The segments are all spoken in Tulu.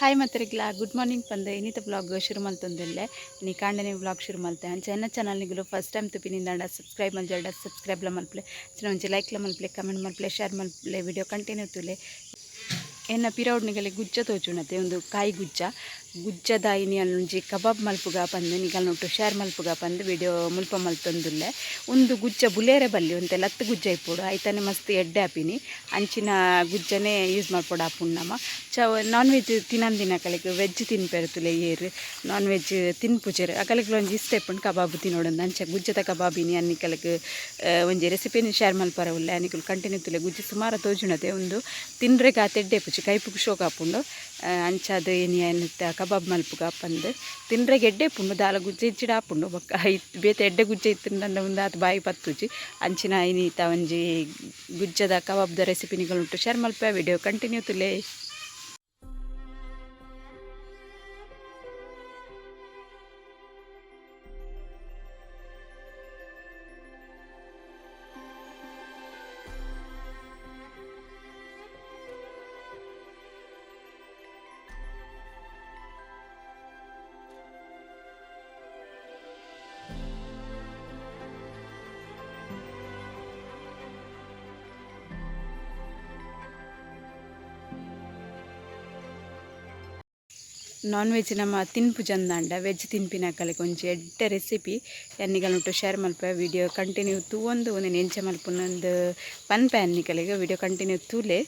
ಹಾಯ್ ಮಾತರಿಗ್ಲಾ ಗುಡ್ ಮಾರ್ನಿಂಗ್ ಪಂದ್ ಇನ್ನಿತ ಬ್ಲಾಗ್ ಶುರು ಮಲ್ತೊಂದುಲ್ಲೆ. ಇನಿ ಕಾಂಡನೆ ಬ್ಲಾಗ್ ಶುರು ಮಲ್ತೆ. ಅಂಚ ಎನ್ನ ಚಾನಲ್ ನಿಗುಲು ಫಸ್ಟ್ ಟೈಮ್ ತುಪಿನಿಂದಾಂಡ ಸಬ್ಸ್ಕ್ರೈಬ್ ಮಲ್ಜಾಂಡ ಸಬ್ಸ್ಕ್ರೈಬ್ಲ ಮಲ್ಪಲೆ, ಅಂಚನೆ ಒಂಜಿ ಲೈಕ್ಲ ಮಲ್ಪಲೆ, ಕಮೆಂಟ್ ಮಲ್ಪಲೆ, ಶೇರ್ ಮಲ್ಪಲೆ, ವಿಡಿಯೋ ಕಂಟಿನ್ಯೂ ತೂಲೆ. ಎನ್ನ ಪಿರವುಡ್ ನಿಗಲೆ ಗುಜ್ಜ ತೋಜುನತೆ, ಒಂದು ಕಾಯಿ ಗುಜ್ಜ. ಗುಜ್ಜದ ಇನಿ ಒಂಜಿ ಕಬಾಬ್ ಮಲ್ಪುಗ ಪಂದ್ ನಿಗಲ್ ನೊಟ್ಟು ಶೇರ್ ಮಲ್ಪುಗ ಪಂದ್ ವಿಡಿಯೋ ಮುಲ್ಪ ಮಲ್ತೊಂದುಲ್ಲೆ. ಉಂದು ಗುಜ್ಜ ಬುಲೇರೆ ಬಲ್ಲಿ, ಒಂತೆ ಲತ್ತ್ ಗುಜ್ಜ ಇಪ್ಪೊಡು, ಐತಾನೆ ಮಸ್ತ್ ಎಡ್ಡೆ ಆಪಿನಿ. ಅಂಚಿನ ಗುಜ್ಜನೆ ಯೂಸ್ ಮಲ್ಪೊಡು ಆಪುಂಡು. ನಮ ಚ ನಾನ್ ವೆಜ್ ತಿನಂದಿನಕಲೆಗ್, ವೆಜ್ ತಿನ್ಪೆರ್ ತುಲೆ ಏರ್ ನಾನ್ ವೆಜ್ ತಿನ್ಪುಜೆರ್ ಅಕಲೆಗ್ಲ ಒಂಜಿ ಇಷ್ಟ ಇಪ್ಪುಂಡು ಕಬಾಬ್ ತಿನೊಡಂದು. ಅಂಚ ಗುಜ್ಜದ ಕಬಾಬ್ ಇನಿ ನಿಕಲೆಗ್ ಒಂಜಿ ರೆಸಿಪಿನ ಶೇರ್ ಮಲ್ಪರೆ ಉಲ್ಲೆ, ನಿಕುಲು ಕಂಟಿನ್ಯೂ ತುಲೆ. ಗುಜ್ಜ ಸುಮಾರು ತೋಜುನತೆ, ಉಂದು ತಿನ್ರೆಗ್ ಆತ್ ಎಡ್ಡೆ ಇಪ್ಪುಜಿ, ಕೈಪುಗು ಶೋಕ್ ಆಪುಂಡು. ಅಂಚಾದ್ ಇನಿ ಏನಿತ್ತ ಕಬಾಬ್ ಮಲ್ಪುಗ ಪಂದ್. ತಿನ್ರೆಗ್ ಎಡ್ಡೆ ಇಪ್ಪುಂಡು, ದಾಲ ಗುಜ್ಜ ಇಜ್ಜಿಡ ಆಪುಂಡು. ಬೊಕ್ಕ ಬೇತೆ ಎಡ್ಡೆ ಗುಜ್ಜೆ ಇತ್ತ್ಂಡ ಉಂದು ಆತ್ ಬಾಯಿ ಪತ್ತುಜಿ. ಅಂಚಿನ ಇನಿತ ಒಂಜಿ ಗುಜ್ಜದ ಕಬಾಬ್ದ ರೆಸಿಪಿ ನಿಕುಲು ಶೇರ್ ಮಲ್ಪೆ, ವಿಡಿಯೋ ಕಂಟಿನ್ಯೂ ತುಲೆ. ನಾನ್ ವೆಜ್ ನಮ್ಮ ತಿನ್ಪುಜಂದಾಂಡ ವೆಜ್ ತಿನ್ಪಿನಕಲೆಗ್ ಒಂಜಿ ಎಡ್ಡೆ ರೆಸಿಪಿ ಯಾನ್ ಶೇರ್ ಮಲ್ಪೆ. ವಿಡಿಯೋ ಕಂಟಿನ್ಯೂ ತೂವೊಂದು ಉಂದೆನ್ ಎಂಚ ಮಲ್ಪುನಂದು ಪನ್ಪೆ ನಿಕಲೆಗ್, ವಿಡಿಯೋ ಕಂಟಿನ್ಯೂ ತೂಲೆ.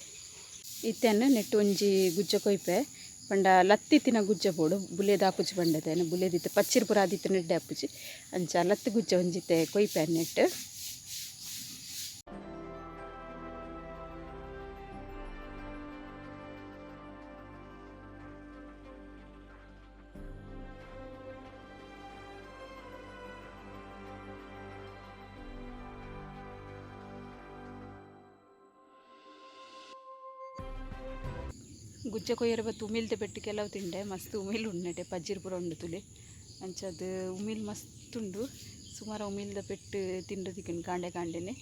ಇತ್ತೆನ್ ನೆಟ್ಟ್ ಒಂಜಿ ಗುಜ್ಜ ಕೊಯ್ಪೆ ಪಂಡ ಲತ್ತಿತ್ತಿನ ಗುಜ್ಜ ಬೋಡು, ಬುಲೇದ್ ಆಪುಜಿ ಪಂಡತೆ ಬುಲೇದಿತ್ತೆ ಪಚ್ಚಿರ್ ಪೂರ ಆದಿತ್ತಿನ ಎಡ್ಡೆ ಆಪುಜಿ. ಅಂಚ ಲತ್ತ್ ಗುಜ್ಜ ಒಂಜಿತ್ತೆ ಕೊಯ್ಪೆ ನೆಟ್ಟ್. ಗುಜ್ಜ ಕೊಯ್ಯರೆ ಬತ್ತು ಉಮಿಲ್ದ ಪೆಟ್ಟು ಕೆಲವು ತಿಂಡೆ ಮಸ್ತ್ ಉಮಿಲ್ ಉಂಡು, ಪಜ್ಜಿರ್ ಪೂರ ಉಂಡು ತುಲೆ. ಅಂಚಾದ್ ಉಮಿಲ್ ಮಸ್ತ್ ಉಂಡು, ಸುಮಾರು ಉಮಿಲ್ದ ಪೆಟ್ಟು ತಿಂಡ ತಿಕ್ಕುಂಡು ಕಾಂಡೆ ಕಾಂಡೆನೆ.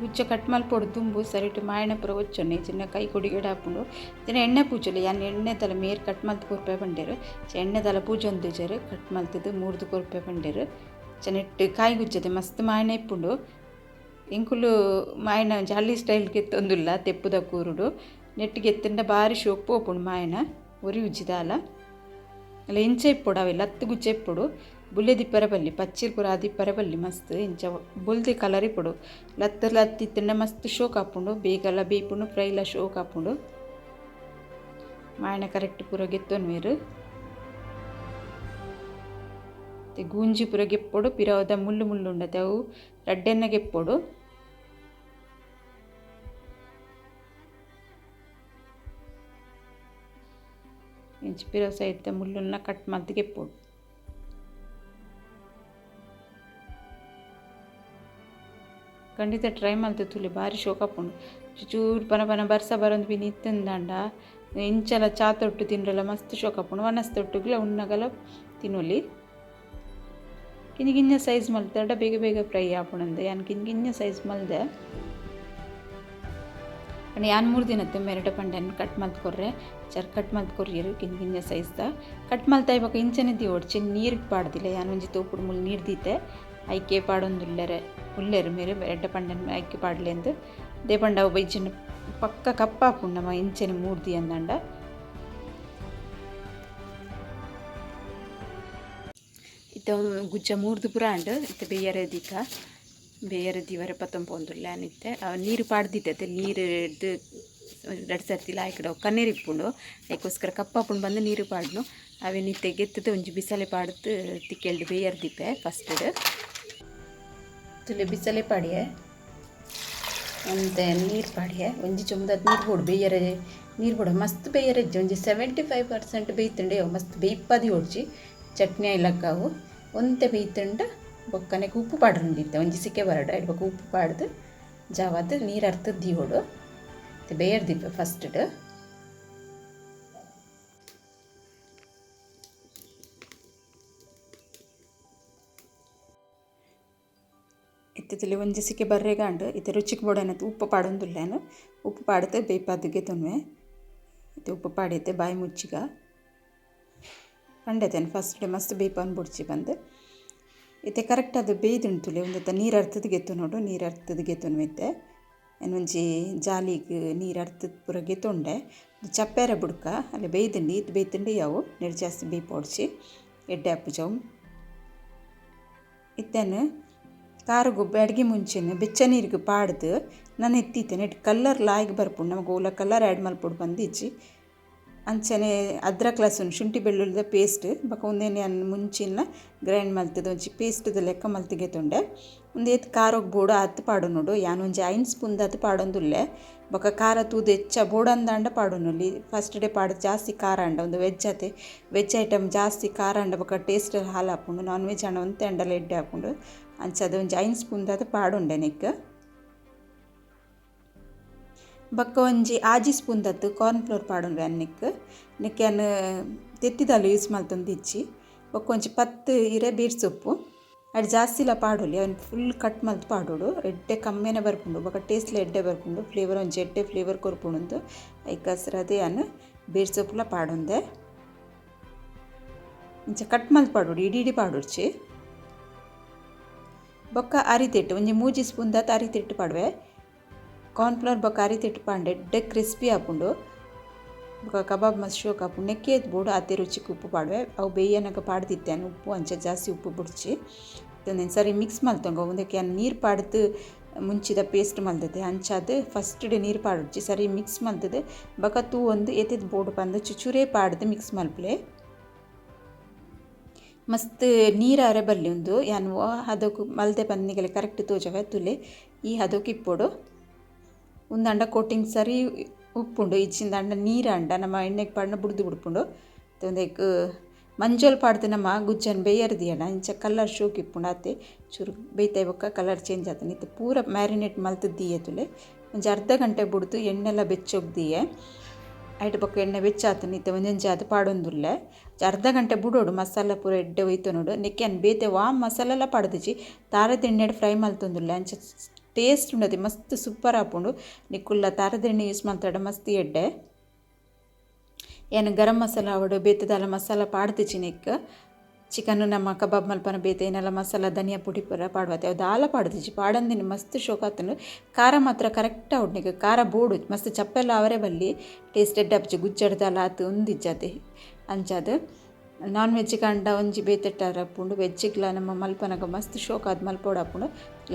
ಗುಜ್ಜ ಕಟ್ ಮಲ್ಪೊಡು ದುಂಬು ಸರಿಟ್ ಮಾಯಣ ಪೂರ ಒಚ್ಚೊನೆ ಚಿನ್ನ ಕೈ ಕೊಡಿಗೆಡ್ ಆಪುಂಡು. ಇತ್ತಿನ ಎಣ್ಣೆ ಪೂಜೊಲಿ, ಯಾನ್ ಎಣ್ಣೆ ತಲ ಮೇರ್ ಕಟ್ ಮಲ್ತ್ ಕೊರ್ಪೆ ಪಂಡೆರ್, ಎಣ್ಣೆ ತಲ ಪೂಜೊಂದಿಜೆರ್, ಕಟ್ ಮಲ್ತುದು ಮೂರ್ದು ಕೊರ್ಪೆ ಪಂಡೆರ್. ನೆಟ್ಟ್ ಕಾಯಿ ಗುಜ್ಜದೆ ಮಸ್ತ್ ಮಾಯಣ ಇಪ್ಪುಂಡು. ಎಂಕುಲು ಮಾಯಣ ಒಂಜಿ ಹಳ್ಳಿ ಸ್ಟೈಲ್ ಗೆತ್ತೊಂದುಲ್ಲ ತೆಪ್ಪುದ ಕೂರುಡು, ನೆಟ್ಟ್ ಗೆತ್ತುಂಡ ಬಾರಿ ಶೋಕ್ ಪೋಪುಂಡು ಮಾಯಣ, ಒರಿ ಉಜ್ಜಿ ದಾಲ ಅಲ್ಲ ಇಂಚ ಇಪ್ಪೊಡು, ಅವೆ ಲತ್ತ್ ಗುಜ್ಜೆ ಇಪ್ಪೊಡು, ಬುಲೆದಿಪ್ಪರೆ ಬಲ್ಲಿ, ಪಚ್ಚಿರ್ ಪೂರ ಆದಿಪ್ಪರೆ ಬಲ್ಲಿ, ಮಸ್ತ್ ಇಂಚ ಬೊಲ್ದಿ ಕಲರ್ ಇಪ್ಪೊಡು. ಲತ್ತ್ ಲತ್ತ್ ಇತ್ತ್ಂಡ ಮಸ್ತ್ ಶೋಕ್ ಆಪುಂಡು, ಬೇಗಲ ಬೇಯ್ಪುಂಡು, ಫ್ರೈಲ ಶೋಕ್ ಆಪುಂಡು. ಮಾಯಣ ಕರೆಕ್ಟ್ ಪೂರ ಗೆತ್ತೊನ್ವೆರ್. ಗೂಂಜಿ ಪೂರ ಗೆಪ್ಪೊಡು, ಪಿರವುದ ಮುಳ್ಳು ಮುಳ್ಳು ಉಂಡತೆ ಅವು ರಡ್ಡೆನ್ನ ಗೆಪ್ಪೊಡು. ಇಂಚ ಪಿರವು ಸೈಡ್ದ ಮುಳ್ಳುನ್ನ ಕಟ್ ಮಲ್ತ್ ಗೆಪ್ಪೊಡು. ಖಂಡಿತ ಟ್ರೈ ಮಲ್ತ್ ತೂಲೆ, ಬಾರಿ ಶೋಕ್ ಆಪುಂಡು. ಚೂರು ಪನ ಪನ ಬರ್ಸ ಬರೊಂದು ಪಿನಿ ಇತ್ತುಂದಾಂಡ ಇಂಚಲ ಚಾತೊಟ್ಟು ತಿಂಡಲ ಮಸ್ತ್ ಶೋಕ್ ಆಪುಂಡು. ವನಸ್ ತೊಟ್ಟುಗ್ಲ ಉನ್ನಗಲ ತಿನೊಲಿ. ಕಿಂಜಿ ಕಿಂಜ ಸೈಜ್ ಮಲ್ತಂಡ ಬೇಗ ಬೇಗ ಫ್ರೈ ಆಪುಂಡು. ಯಾನ್ ಕಿಂಜಿ ಕಿಂಜ ಸೈಜ್ ಮಲ್ದೆ. ಪಂಡ ಯಾನ್ ಮೂರು ದಿನತ್ತೆ ಮೆರಡ ಪಂಡೆನ್ ಕಟ್ ಮಲ್ತ್ ಕೊರ್ರೆ, ಚರ್ ಕಟ್ ಮಲ್ತ್ ಕೊರ್ಯೆರ್ ಕಿಂಜಿ ಕಿಂಜ ಸೈಜ್ದ ಕಟ್ ಮಲ್ತಾಯಿ ಬೊಕ ಇಂಚನೆ ದೀವೊಡ್ಚಿ, ನೀರಿಗೆ ಪಾಡ್ದಿಲ್ಲ. ಯಾನ್ ಒಂಜಿ ತೋಪುಡು ಮೂಲು ನೀರು ದೀತೆ, ಐಕೆ ಪಾಡೊಂದುಲ್ಲೆರೆ ಉಲ್ಲೆರ್ ಮೇರ್ ಎಡ್ಡೆ ಪಂಡೆನ್ ಐಕೆ ಪಾಡ್ಲೆಂದು. ದೇ ಪಂಡ ಅವು ಇಜ್ಜಿಂಡ ಪಕ್ಕ ಕಪ್ಪಾಪುಂಡು ನಮ ಇಂಚನೆ ಮೂರ್ದಿ ಅಂದಂಡ. ಇತ್ತೆ ಗುಜ್ಜ ಮೂರ್ದು ಪೂರ ಆಂಡ್. ಇತ್ತೆ ಬೇಯರೆ ದೀಕ, ಬೇಯರೆ ದೀವರೆ ಪತ್ತೊಂಪೊಂದುಲ್ಲೆ ಯಾನ್ ಇತ್ತೆ. ನೀರು ಪಾಡ್ದಿತ್ತೆ, ನೀರು ಹಿಡ್ದು ರಡ್ಡ್ ಸರ್ತಿ ಲಾಯ್ಕಡ್ ಅವು ಕಣ್ಣೀರು ಇಪ್ಪುಂಡು, ಐಕೋಸ್ಕರ ಕಪ್ಪಾಪುಂಡು ಬಂದು ನೀರು ಪಾಡ್ನು. ಅವೆನ್ ಇತ್ತೆ ಗೆತ್ತುದು ಒಂಜಿ ಬಿಸಲೆ ಪಾಡ್ದು ತಿಕ್ಕೆಲ್ಡ್ ಬೇಯರ್ ದೀಪೆ ಫಸ್ಟ್ಡ್. ತುಲೆ ಬಿಸಲೆ ಪಾಡಿಯೆ, ಒಂತೆ ನೀರು ಪಾಡಿಯೆ, ಒಂಜಿ ಚೊಂಬುದಾತ್ ನೀರು ಬೋಡು ಬೇಯರೆ, ನೀರು ಬೋಡು ಮಸ್ತ್ ಬೇಯರೆ ಇಜ್ಜಿ, ಒಂಜಿ 75% ಬೇಯ್ತುಂಡೆ ಅವು, ಮಸ್ತ್ ಬೇಯ್ಪದಿ ಒಡ್ಚಿ ಚಟ್ನಿ ಐಲಕ್ಕ ಅವು. ಒಂತೆ ಬೇಯ್ತುಂಡ ಬೊಕ್ಕನೆಕ್ ಉಪ್ಪು ಪಾಡ್ರೊಂದಿತ್ತೆ, ಒಂಜಿ ಸಿಕೆ ಬರಡು ಐಟ್ ಬೊಕ್ಕ ಉಪ್ಪು ಪಾಡ್ದು ಜಾವಾದ್ ನೀರು ಅರ್ತ್ ದೀವೊಡು. ಬೇಯರ್ ದೀಪ ಫಸ್ಟ್ ಇತ್ತದಲ್ಲಿ ಒಂಜಿ ಸಿಕ್ಕೆ ಬರ್ರೆಗಾಂಡು ಇತ್ತೆ ರುಚಿಕ್ ಬೋಡಾನತ್ ಉಪ್ಪು ಪಾಡೊಂದುಲ್ಲೇನು ಉಪ್ಪು ಪಾಡತೆ ಬೇಯ್ಪಾದಿಗೆ ತೊನ್ವೆ ಇತ್ತೆ ಉಪ್ಪು ಪಾಡೈತೆ ಬಾಯಿ ಮುಚ್ಚಿಗ ಪಂಡೆತೇನೆ ಫಸ್ಟ್ ಡೇ ಮಸ್ತ್ ಬೇಯ್ಪಾನ್ ಬುಡ್ಚಿ ಬಂದು ಇತ್ತೆ ಕರೆಕ್ಟ್ ಅದು ಬೇಯ್ದುಂಟುಲೆ ಒಂದತ್ತ ನೀರು ಅರ್ತದ ಗೆತ್ತು ನೋಡು ನೀರು ಅರ್ತದ ಗೆತ್ತುನು ಇತ್ತೆ ಒಂಜಿ ಜಾಲಿಗ್ ನೀರು ಅರ್ತದ ಪೂರ ಗೆತ್ತುಂಡೆ ಚಪ್ಪೆರ ಬುಡ್ಕ ಅಲ್ಲಿ ಬೇಯ್ದುಂಡು ಇತ್ತು ಬೇಯ್ತುಂಡು ಯಾವು ನೀರು ಜಾಸ್ತಿ ಬೇಯ್ಪೋಡ್ಚಿ ಎಡ್ಡೆ ಅಪ್ಪುಜವು ಇತ್ತೇನು ಕಾರುಗು ಅಡುಗೆ ಮುಂಚೆನೆ ಬೆಚ್ಚ ನೀರಿಗೆ ಪಾಡ್ದು ನಾನು ಎತ್ತಿತ್ತೇನೆ ಇಟ್ಟು ಕಲ್ಲರ್ ಲಾಯ್ಗೆ ಬರ್ಪುಂಡು ನಮಗೆ ಓಲ ಕಲ್ಲರ್ ಆ್ಯಡ್ ಮಲ್ಪೊಡು ಬಂದಿಜ್ಜಿ ಅಂಚನೆ ಅದ್ರಕ್ ಲಸುನ್ ಶುಂಠಿ ಬೆಳ್ಳುಳ್ಳಿದ ಪೇಸ್ಟ್ ಬೊಕ ಉಂದೆನೆ ಮುಂಚಿನ ಗ್ರೈಂಡ್ ಮಲ್ತದ ಒಂಜಿ ಪೇಸ್ಟ್ದ ಲೆಕ್ಕ ಮಲ್ತಿಗೆ ತೊಂಡೆ ಒಂದು ಏತ್ ಖಾರಗ್ ಬೋಡು ಆತ್ ಪಾಡೊನೊಡು ಯಾನ್ ಒಂಜಿ 5 ಸ್ಪೂನ್ ದಾತ್ ಪಾಡೊಂದುಲ್ಲೆ ಬೊಕ ಖಾರ ತೂದು ಹೆಚ್ಚ ಬೋಡಂದಾಂಡ ಪಾಡೊನೊಲಿ ಫಸ್ಟ್ ಡೇ ಪಾಡ್ ಜಾಸ್ತಿ ಖಾರ ಅಂಡ ಒಂದು ವೆಜ್ ಆತೆ ವೆಜ್ ಐಟಮ್ ಜಾಸ್ತಿ ಖಾರ ಅಂಡ ಬೊಕ ಟೇಸ್ಟ್ ಹಾಲು ಆಪುಂಡು ನಾನ್ ವೆಜ್ ಆಂಡ ಒಂತೆ ಅಂಡಲ ಎಡ್ಡೆ ಆಪುಂಡು ಅಂಚ ಅದು ಒಂಜಿ 5 ಸ್ಪೂನ್ ದಾತ್ ಪಾಡೊಂಡೆ ನೆಕ್ ಬೊಕ್ಕ ಒಂಜಿ 6 ಸ್ಪೂನ್ ದತ್ತು ಕಾರ್ನ್ ಫ್ಲೋರ್ ಪಾಡೊಂಡು ಅನ್ನಿಕ್ ನೆಕ್ ಯಾನ್ ತೆತ್ತಿದಾಲ ಯೂಸ್ ಮಲ್ತೊಂದಿಜ್ಜಿ ಬೊಕ್ಕ ಒಂಜಿ 10 ಇರೆ ಬೀರ್ ಸೊಪ್ಪು ಅಡ್ ಜಾಸ್ತಿಲ ಪಾಡೊಲಿ ಅವನ್ ಫುಲ್ ಕಟ್ ಮಲ್ತ್ ಪಾಡೊಡು ಎಡ್ಡೆ ಕಮ್ಮಿನೆ ಬರ್ಪುಂಡು ಬೊಕ್ಕ ಟೇಸ್ಟ್ಲ ಎಡ್ಡೆ ಬರ್ಪುಂಡು ಫ್ಲೇವರ್ ಒಂಜಿ ಎಡ್ಡೆ ಫ್ಲೇವರ್ ಕೊರ್ಪುಂಡು ಐಕಾಸ್ರ ಯಾನ್ ಬೀರ್ ಸೊಪ್ಪುಲ ಪಾಡೊಂದೆ ಇಂಚ ಕಟ್ ಮಲ್ತ್ ಪಾಡೊಡು ಇಡಿ ಇಡಿ ಪಾಡೊಡ್ಚಿ ಬೊಕ್ಕ ಅರಿತಿಟ್ಟು ಒಂಜಿ 3 ಸ್ಪೂನ್ ದಾತ್ ಅರಿತಿಟ್ಟು ಪಾಡುವೆ ಕಾರ್ನ್ಫ್ಲೋರ್ ಬೊಕ್ಕ ಅರಿತಿಟ್ಟು ಪಾಂಡೆ ಎಡ್ಡೆ ಕ್ರಿಸ್ಪಿ ಆಪುಂಡು ಬೊಕ್ಕ ಕಬಾಬ್ ಮಸ್ತ್ ಶೋಕ್ ಆಪುಂಡು ನೆಕ್ಕೆ ಬೋಡು ಆತೆ ರುಚಿಗೆ ಉಪ್ಪು ಪಾಡುವೆ ಅವು ಬೇಯನಗ ಪಾಡ್ದಿತ್ತೆ ಉಪ್ಪು ಅಂಚ ಜಾಸ್ತಿ ಉಪ್ಪು ಬುಡ್ಚಿ ಒಂದೊಂದು ಸರಿ ಮಿಕ್ಸ್ ಮಲ್ತೊಂಗ ಒಂದಕ್ಕೆ ನೀರು ಪಾಡ್ದು ಮುಂಚಿದ ಪೇಸ್ಟ್ ಮಲ್ತದೆ ಅಂಚಾದ್ ಫಸ್ಟ್ ಡೇ ನೀರು ಪಾಡುಡ್ಚಿ ಸರಿ ಮಿಕ್ಸ್ ಮಲ್ತದೆ ಬೊಕ್ಕ ತೂ ಒಂದು ಏತೆದ್ ಬೋಡು ಪಂದು ಚುಚುರೇ ಪಾಡ್ದು ಮಿಕ್ಸ್ ಮಲ್ಪಲೆ ಮಸ್ತ್ ನೀರಾರೆ ಬಲ್ಲಿ ಉಂದು ಯಾನ್ ಹದೋಕು ಮಲ್ದೆ ಪಂದ್ ಕರೆಕ್ಟ್ ತೋಜವೆ ತುಲೆ ಈ ಹದೋಕು ಇಪ್ಪೊಡು ಉಂದಂಡ ಕೋಟಿಂಗ್ ಸರಿ ಉಪ್ಪುಂಡು ಇಚ್ಚಿಂದಂಡ ನೀರಂಡ ನಮ್ಮ ಎಣ್ಣೆಗೆ ಪಾಡ್ನ ಬುಡ್ದು ಬುಡ್ಪುಂಡು ಒಂದೆಕ್ ಮಂಜೊಲ್ ಪಾಡ್ದು ನಮ್ಮ ಗುಜ್ಜನ್ ಬೇಯರ್ ದಿಯಡ ಇಂಚ ಕಲರ್ ಶೋಕ್ ಇಪ್ಪುಂಡು ಆತೆ ಚೂರು ಬೇಯ್ತಾಯಿ ಬೊಕ್ಕ ಕಲರ್ ಚೇಂಜ್ ಆತಂಡು ಇತ್ತೆ ಪೂರ ಮ್ಯಾರಿನೇಟ್ ಮಲ್ತುದು ದೀಯೆ ತುಲೆ ಒಂಜಿ ಅರ್ಧ ಗಂಟೆ ಬುಡ್ದು ಎಣ್ಣೆಲ್ಲ ಬೆಚ್ಚೊಗ್ ದೀಯೆ ಐಟ್ ಬೊಕ್ಕ ಎಣ್ಣೆ ಬೆಚ್ಚ ಆತಂಡು ಇತ್ತೆ ಒಂಜೊಂಜಿ ಆದ್ ಪಾಡೊಂದುಲ್ಲೆ ಅರ್ಧ ಗಂಟೆ ಬುಡೋಡು ಮಸಾಲ ಪೂರ ಎಡ್ಡೆ ಒಯ್ತೊನೊಡು ನೆಕ್ಕೆ ಯಾನ್ ಬೇತೆ ವಾ ಮಸಾಲೆಲ ಪಾಡ್ದಿಜಿ ತಾರೆದ ಎಣ್ಣೆಡ್ ಫ್ರೈ ಮಲ್ತೊಂದುಲ್ಲೆ ಅಂಚ ಟೇಸ್ಟ್ ಉಂಡತಿ ಮಸ್ತ್ ಸೂಪರ್ ಆಪುಂಡು ನಿಕುಲ್ಲ ತಾರೆದ ಎಣ್ಣೆ ಯೂಸ್ ಮಲ್ತಡ ಮಸ್ತ್ ಎಡ್ಡೆ ಯಾನ್ ಗರಂ ಮಸಾಲ ಆವಡ್ ಬೇತೆ ದಾಲ ಮಸಾಲ ಪಾಡ್ದಿಜಿ ನೆಕ್ ಚಿಕನ್ ನಮ್ಮ ಕಬಾಬ್ ಮಲ್ಪನ ಬೇತೆ ಏನೆಲ್ಲ ಮಸಾಲ ಧನಿಯಾ ಪುಡಿ ಪೂರ ಪಾಡ್ವತೆ ಅವು ದಾಲ ಪಾಡ್ದಿಜಿ ಪಾಡಂದಿನ ಮಸ್ತ್ ಶೋಕ್ ಆತುಂಡು ಖಾರ ಮಾತ್ರ ಕರೆಕ್ಟ್ ಆವಡ್ ನಿಕ್ ಖಾರ ಬೋಡು ಮಸ್ತ್ ಚಪ್ಪೆಲ್ಲ ಅವರೇ ಬಲ್ಲಿ ಟೇಸ್ಟ್ ಎಡ್ಡೆ ಆಪುಜಿ ಗುಜ್ಜಡ್ ದಾಲ ಆತ್ ಉಂದಿಜ್ಜಾತೆ ಅಂಚಾದ್ ನಾನ್ ವೆಜ್ ಕಂಡ ಒಂಜಿ ಬೇತೆಟ್ಟಾರ ಆಪುಂಡು ವೆಜ್ಜಿಗ್ಲ ನಮ್ಮ ಮಲ್ಪನಗ ಮಸ್ತ್ ಶೋಕ್ ಆದ್ ಮಲ್ಪೊಡು ಆಪುಂಡು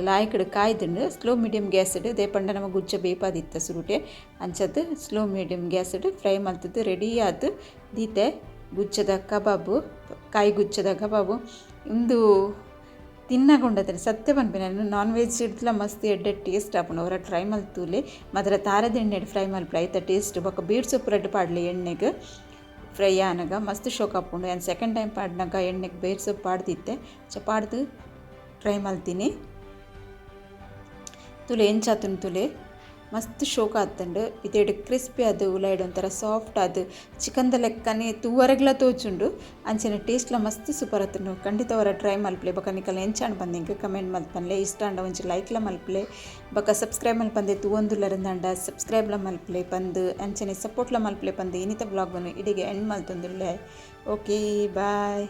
ಲಾಯ್ಕಡ್ ಕಾಯ್ದುಂಡು ಸ್ಲೋ ಮೀಡಿಯಮ್ ಗ್ಯಾಸ್ಡ್ ದೇಪಂಡ ನಮ್ಮ ಗುಜ್ಜ ಬೇಪಾದಿತ್ತ ಸುರುಟೆ ಅಂಚದ್ ಸ್ಲೋ ಮೀಡಿಯಮ್ ಗ್ಯಾಸ್ಡ್ ಫ್ರೈ ಮಲ್ತದ್ದು ರೆಡಿ ಆದ್ ದೀತೆ ಗುಜ್ಜದ ಕಬಾಬು ಕಾಯಿ ಗುಜ್ಜದ ಕಬಾಬು ಉಂದು ತಿನ್ನಗೊಂಡತನೆ ಸತ್ಯ ಪನ್ಪಿನ ನಾನ್ ವೆಜ್ ಇಡ್ಲ ಮಸ್ತ್ ಎಡ್ಡೆ ಟೇಸ್ಟ್ ಆಪುಂಡು ಅವರ ಟ್ರೈ ಮಲ್ತೂಲೆ ಮಾತ್ರ ತಾರೆದ ಎಣ್ಣೆಡ್ ಫ್ರೈ ಮಲ್ಪಲೆ ಐತ ಟೇಸ್ಟ್ ಬೊಕ್ಕ ಬೀಡ್ ಸೊಪ್ಪು ರಡ್ಡ್ ಪಾಡ್ಲೆ ಎಣ್ಣೆಗ್ ಫ್ರೈ ಆನಗ ಮಸ್ತ್ ಶೋಕ್ ಆಪುಂಡು ಯಾನ್ ಸೆಕೆಂಡ್ ಟೈಮ್ ಪಾಡ್ನಗ ಎಣ್ಣೆಗ್ ಬೇರ್ ಸೊಪ್ಪು ಪಾಡ್ದಿತ್ತೆ ಚ ಪಾಡ್ದು ಟ್ರೈ ಮಲ್ತೀನಿ ತುಲೆ ಎಂಚಾತುಂಡು ತುಲೆ ಮಸ್ತ್ ಶೋಕ್ ಆತುಂಡು ಇತೆಡ್ ಕ್ರಿಸ್ಪಿ ಆದ್ ಉಲೈಡ್ ಒಂಥರ ಸಾಫ್ಟ್ ಆದ್ ಚಿಕನ್ದ ಲೆಕ್ಕನೆ ತೂವರೆಗ್ಲ ತೋಜುಂಡು ಅಂಚನೆ ಟೇಸ್ಟ್ಲ ಮಸ್ತ್ ಸೂಪರ್ ಆತುಂಡು ಖಂಡಿತ ಅವರ ಟ್ರೈ ಮಲ್ಪಲೆ ಬೊಕ ನಿಕಲ್ ಎಂಚಾಂಡ್ ಪಂದ್ ಎಂಕ್ ಕಮೆಂಟ್ ಮಲ್ಪನ್ಲೆ ಇಷ್ಟ ಆಂಡ ಒಂಜಿ ಲೈಕ್ಲ ಮಲ್ಪಲೆ ಬೊಕ ಸಬ್ಸ್ಕ್ರೈಬ್ ಮಲ್ಪಂದೆ ತೂವೊಂದುಲ್ಲರಿಂದಾಂಡ ಸಬ್ಸ್ಕ್ರೈಬ್ಲ ಮಲ್ಪಲೆ ಪಂದ್ ಅಂಚನೆ ಸಪೋರ್ಟ್ಲ ಮಲ್ಪಲೆ ಪಂದ್ ಇನಿತ ವ್ಲಾಗ್ ಇಡಿಗೆ ಎಂಡ್ ಮಲ್ತೊಂದುಲ್ಲೆ. Okay boy.